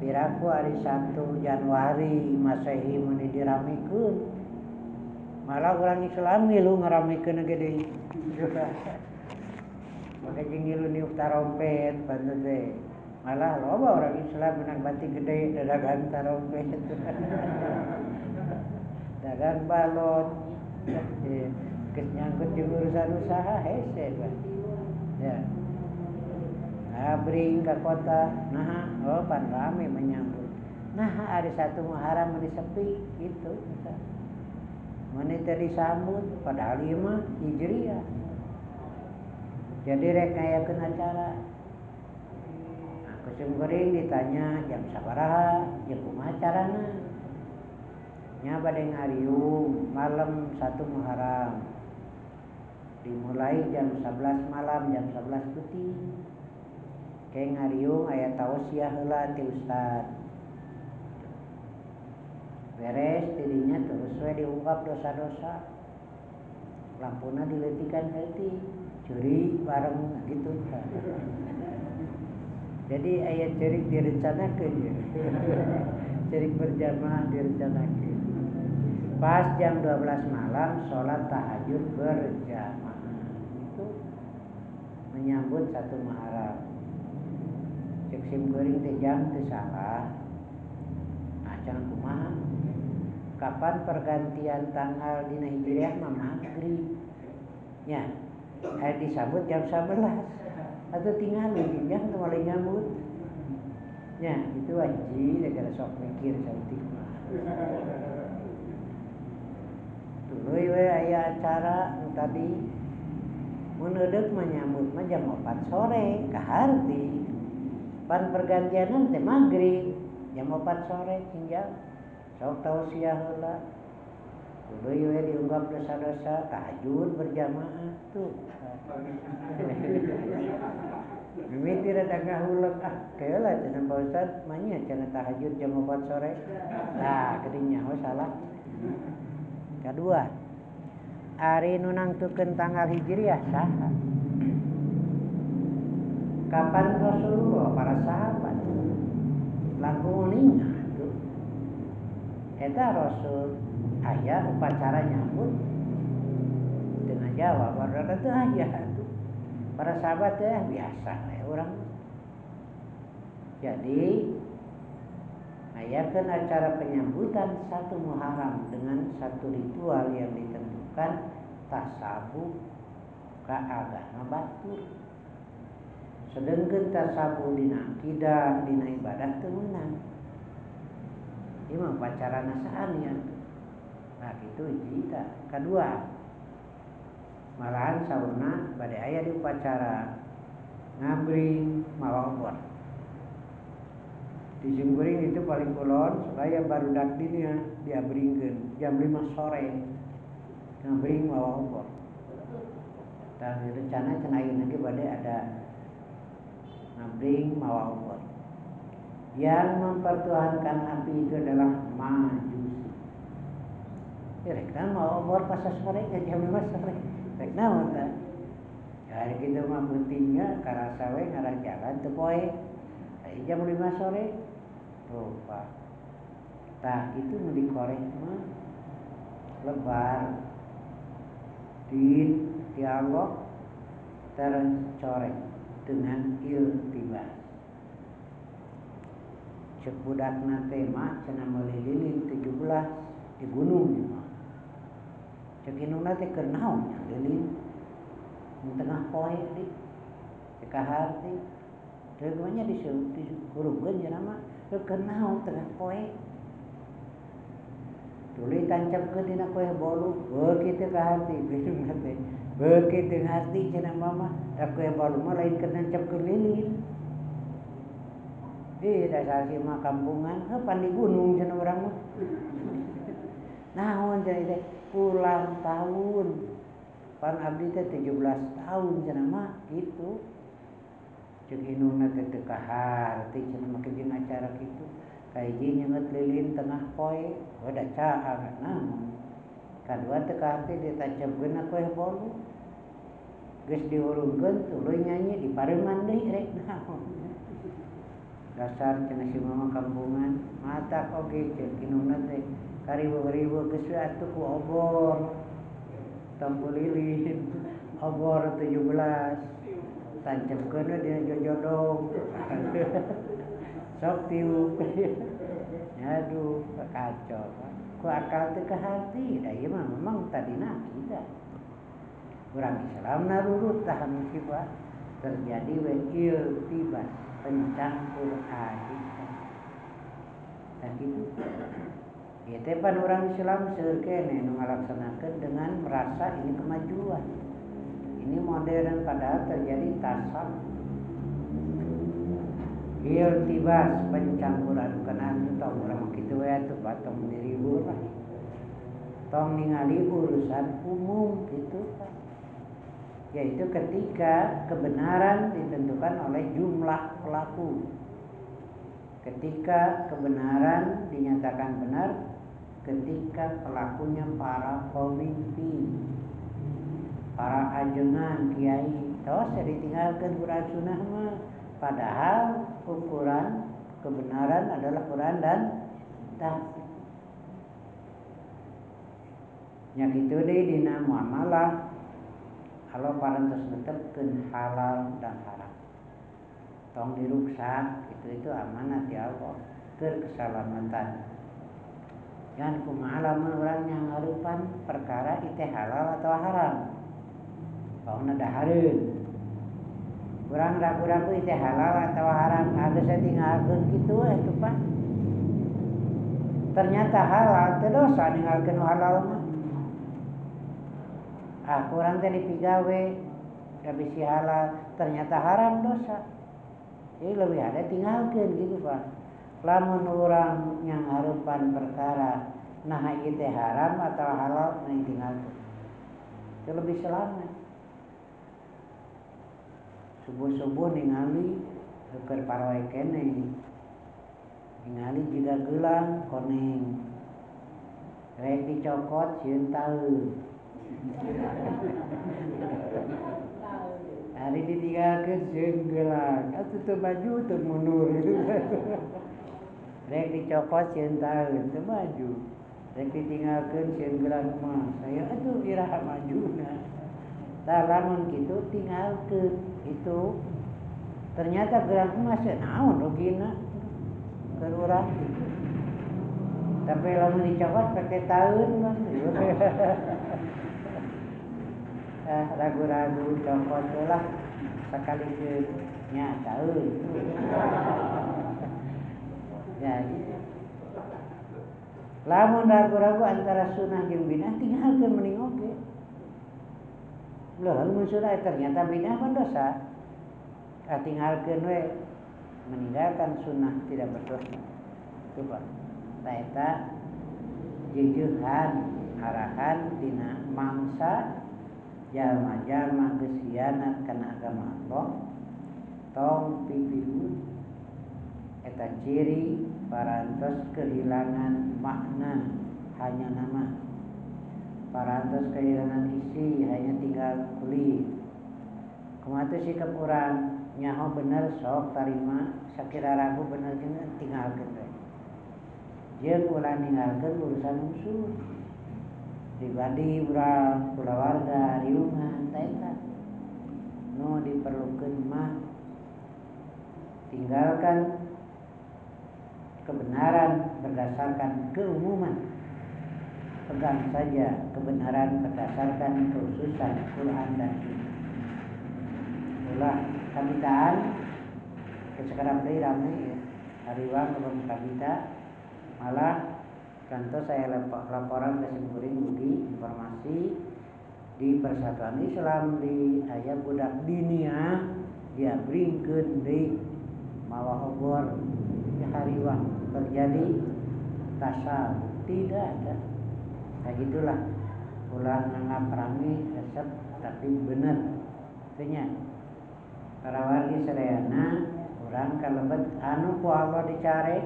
Piraku hari 1 Januari Masehi mun diramikeun. Malah orang Islam ngilu ngaramikeun ge deui. Maka jeung ngilu niup tarompet pantes teh. Malah loba orang Islam menang batik gede dagang tarompet. Dagang balon. Geus nyangkut jeung urusan usaha hese Pak. Ya. Ngabring ka kota, nah oh pan rame menyambut. Nah hari 1 Muharram meni sepi gitu. Meni teh disambut padahal ieu mah Hijriah. Jadi rek ngayakeun acara. Nah, ku simkuring ditanya jam sabaraha, jeung kumaha carana? Nya bade ngariung malam 1 Muharram. Dimulai jam 11 malam, jam 11 peuting. Kayak ngariung aya tausiah heula ti ustad. Beres tidinya terus we diungkap dosa-dosa. Lampuna dileutikan heuti, curi bareng gitu. Jadi aya ceurik direncanakeun ya. Ceurik berjamaah direncanakeun. Pas jam 12 malam sholat tahajud berjamaah. Itu menyambut 1 Muharram. Cek sim kuring teh jam teu salah. Nah, jangan kumaha. Kapan pergantian tanggal dina Hijriah mah maghrib. Nya, aya disambut jam 11. Atau tinggal di jam teu mulai nyambut. Ya, itu wajib gara sok mikir saeutik mah. Tuluy we aya acara nu tadi mun eudeuk mah nyambut mah jam 4 sore kaharti. Pan pergantianan teh magrib jam 4 sore tinggal sok tausiah heula. Tuluy we diunggap dosa-dosa tahajud berjamaah tuh. Mimiti rada ngahuleng ah keula cenah Pak Ustad manya cenah tahajud jam 4 sore. Tah geuning nyaho salah. Kadua, ari nu nangtukeun tanggal Hijriah saha? Kapan Rasulullah para sahabat langkung uninga tuh. Eta Rasul aya upacara nyambut dengan jawab barudak teh aya tuh. Para sahabat teh biasa we urang. Jadi ayakeun acara penyambutan satu Muharram dengan satu ritual yang ditentukan tasabuh ka agama batur. Sedengkeun tasabuh dina akidah, dina ibadah teu meunang. Ieu mah upacarana saanian. Nah kitu hiji tah. Kadua, malahan saurna bade aya di upacara ngabring mawa obor. Di Simkuring itu paling kulon supaya barudak dinya diabringkeun jam 5 sore ngabring mawa obor. Tah rencana cenah ayeuna ge bade ada ngabring mawa obor. Yang mempertuhankan api itu adalah Majusi. Ya rek mawa obor pas sore ke jam 5 sore. Rek naon tah? Ya hari kitu mah pentingnya karasa we ngarah jalan teu poe. Jam 5 sore lupa. Tah itu nu dikorek mah lebar din dialog tercoreng dengan iltibas. Cek budakna teh mah cenah meuli lilin 17 di gunung ieu mah. Cek indungna teh keur naon nya lilin di tengah poe di cek harti. Regonya dihurungkeun cenah mah keur naon tengah poe. Tuluy tancapkeun dina kue bolu, beuki teu ka hati indungna teh. Beuki teu ngarti cenah mama, da kue bolu mah lain keur nancapkeun lilin. Ih dasar si mah kampungan, heuh pan di gunung cenah urang mah. Naon cenah teh ulang tahun. Pan abdi teh 17 tahun cenah mah kitu. Cek indungna teh teu kaharti cenah make jeung acara kitu. Kahiji nyeungeut lilin tengah poe, we da caang naon. Kadua teu kaharti ditancapkeun na kue bolu. Geus dihurungkeun tuluy nyanyi dipareuman deui rek naon. Dasar cenah si mama kampungan, matak oge cek indungna teh kariweuh-riweuh geus we atuh ku obor. Tong ku lilin, obor 17. Tancapkeun we dina jojodong. Sok tiup. Aduh, kacau. Ku akal teu ka hati, da ieu mah memang tadina akidah. Urang Islam narurut tah musibah terjadi we iltibas, pencampur adukan. Tah kitu. Ieu teh pan urang Islam seueur keneh nu ngalaksanakeun dengan merasa ini kemajuan. Ini modern padahal terjadi tasawuf. Iltibas pencampur adukan anu tong urang kitu we atuh tong diriweuh lah. Tong ningali urusan umum kitu Pak. Yaitu ketika kebenaran ditentukan oleh jumlah pelaku. Ketika kebenaran dinyatakan benar ketika pelakunya para pemimpin, para ajengan kiai, tos ditinggalkan Quran sunnah mah. Padahal ukuran kebenaran adalah Quran dan tahsin. Nya kitu deui dina muamalah kalau parantos netepkeun halal dan haram. Tong diruksak itu amanat ya Allah keur keselamatan. Jangan kumaha lamun urang nyangarupan perkara itu halal atau haram. Pauna dahareun. Urang ragu-ragu itu halal atau haram, geus tinggalkeun kitu we tuh Pak. Ternyata halal teu dosa ninggalkeun halal mah. Ah kurang teh dipigawe da bisi halal, ternyata haram dosa. Jadi lebih ada tinggalkeun gitu Pak. Lamun urang yang harupan perkara nah ieu teh haram atau halal mending tinggalkeun. Itu lebih selamat. Subuh-subuh ningali keur paroe keneh. Ningali jiga gelang koneng. Rek dicokot sieun taeun. Hari ditinggalkeun sieun gelang. Atuh teu maju teu mundur. Rek dicokot sieun taeun teu maju. Rek ditinggalkeun sieun gelang mah. Saya atuh iraha majuna. Tah lamun kitu tinggalkeun itu. Ternyata gelang emas naon rugina keur urang gitu. Tapi lamun dicokot pake taeun mah. Ah ragu-ragu cokot lah sakali ke nya taeun. Ya gitu. Lamun ragu-ragu antara sunah jeung bidah tinggalkeun mending oge. Loh, lamun sunah ternyata bidah mah dosa. Ah tinggalkeun we, meninggalkan sunnah tidak berdosa. Coba. Tah eta jeujehan arahan dina mangsa jalma-jalma geus hianat kana agama Allah tong pipilut eta ciri parantos kehilangan makna hanya nama, parantos kehilangan isi hanya tinggal kulit. Kumaha teh sikap urang nyaho bener sok tarima sakira ragu bener jeung tinggalkeun we. Jeung ulah ninggalkeun urusan usul pribadi urang, kulawarga, riungan teh eta. Nu diperlukeun mah tinggalkan kebenaran berdasarkan keumuman. Pegang saja kebenaran berdasarkan kekhususan Quran dan Sunnah. Ulah kabitaan sekarang deui rame ya. Hariwang kebun kabita malah contoh saya laporan ke simkuring ugi informasi di Persatuan Islam di aya budak dinia dia bringkeun deui mawa obor di hariwang terjadi tasawuf tidak ada. Nah gitulah ulah nganggap rame resep tapi bener tanya para wargi sadayana urang kalebet anu ku Allah dicare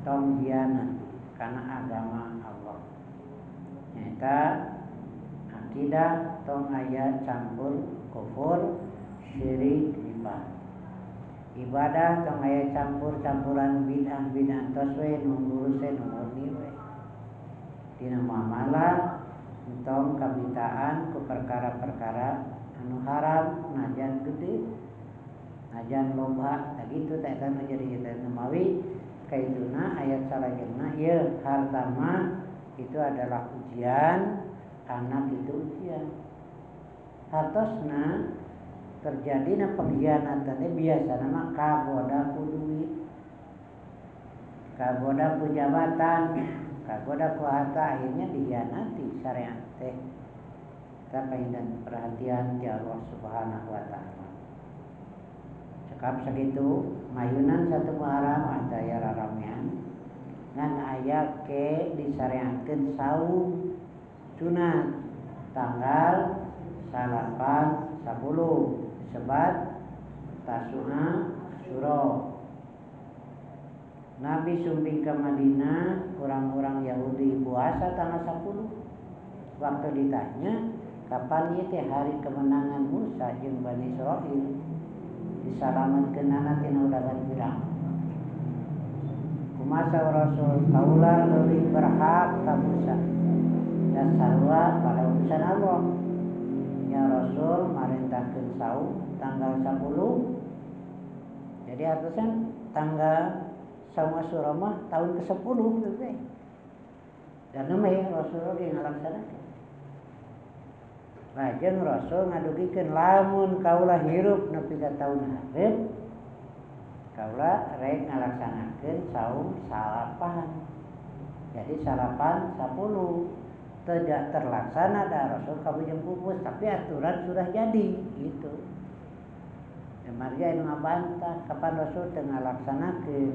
tong hianat kana agama Allah nyaeta akidah tong aya campur kufur syirik riba ibadah tong aya campur-campuran bid'ah-bid'ah tos we nu ngurus nu murni we dina muamalah entong kabitaan ku perkara-perkara anu haram najan gede najan loba tah kitu teh eta nu jadi kita mawi kaituna ayat salajengna ieu harta mah itu adalah ujian, anak itu ujian. Hartosna terjadina pengkhianatan teh biasana mah kagoda ku duit, kagoda ku jabatan, kagoda ku harta, akhirnya dihianati syariat teh. Kita pengen perhatian ti Allah Subhanahu wa taala. Cekap sakitu mayunan satu Muharram ada ya raramean ngan aya ke disyariatkeun saum sunat tanggal 9, 10 sebat Tasu'a Asyura. Nabi sumping ke Madinah, orang-orang Yahudi puasa tanggal 10. Waktu ditanya, kapan ieu teh hari kemenangan Musa jeung Bani Israil? Disalametkeunana tina udagan Firaun. Kumaha Rasul kaula leuwih berhak ka Musa. Dan sarua pada utusan Allah. Ya Rasul marintahkeun saum tanggal 10. Jadi artinya tanggal saum Asyura mah tahun ke-10 gitu teh. Dan namanya Rasul ge ngalaksanakeun. Lajeng Rasul ngadugikeun lamun kaula hirup nepi ka taun hareup kaula rek ngalaksanakeun saum salapan. Jadi salapan 10 tidak terlaksana da Rasul kabujeng pupus, tapi aturan sudah jadi gitu. Marga anu ngabantah kapan Rasul teu ngalaksanakeun,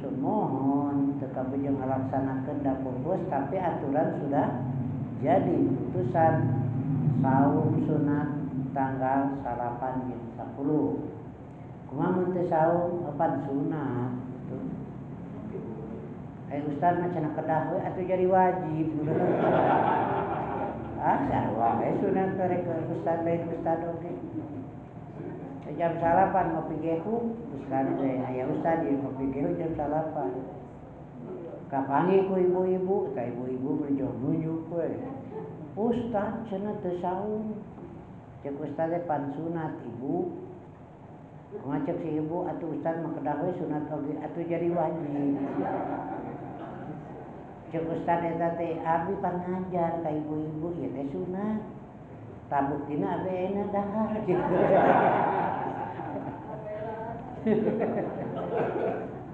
sumohon teu kabujeng ngalaksanakeun da pupus, tapi aturan sudah jadi putusan saum sunat tanggal 9 jeung 10. Kumaha mun teu saum opat sunat gitu. Ai ustaz mah cenah kedah we atuh jadi wajib. Ah sarua we sunat rek ustaz lain ustaz oge. Jam 9 ngopi gehu ustaz teh aya ustaz ieu ngopi gehu jam 9. Kapanggih ku ibu-ibu, tah ibu-ibu mun nunjuk we. Ustaz cenah teu saum. Cek ustaz teh pan sunat ibu. Kumaha cek si ibu atuh ustaz mah kedah we sunat oge atuh jadi wajib. Cek ustaz eta teh abi pan ngajar ka ibu-ibu ieu teh sunat. Tabuktina abi ayeuna dahar gitu.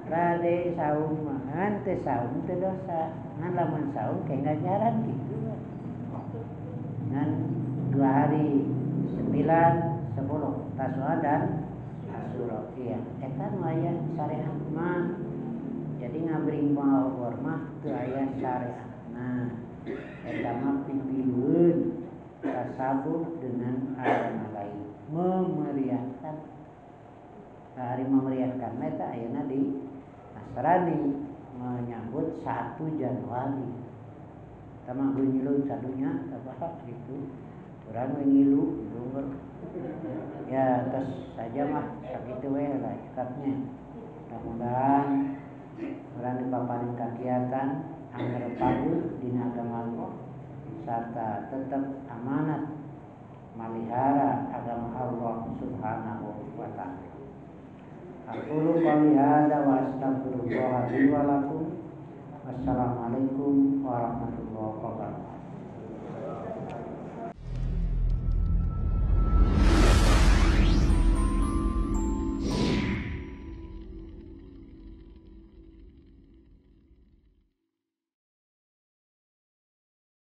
Rade saum mah ngan teu saum teu dosa. Ngan lamun saum kayak ngajaran gitu. Ngan 2 hari 9, 10 Tasua dan Asyura. Iya, eta nu aya syariat mah. Jadi ngabring bawor mah teu aya syariatna. Eta mah pipilueun tasabuk dengan agama lain, memeriahkan. Hari memeriahkan meta ayeuna di Nasrani menyambut 1 Januari. Tama ngilu sadunya apa gitu. Urang ngilu gitu. Ya terus saja mah sakitu we lah cekapnya. Mudah-mudahan urang dipaparin kagiatan angger paguh dina agama Allah serta tetap amanat malihara agama Allah Subhanahu wa ta'ala. Aqulu qouli hadza wa astaghfirullah li wa lakum. Wassalamualaikum warahmatullahi wabarakatuh.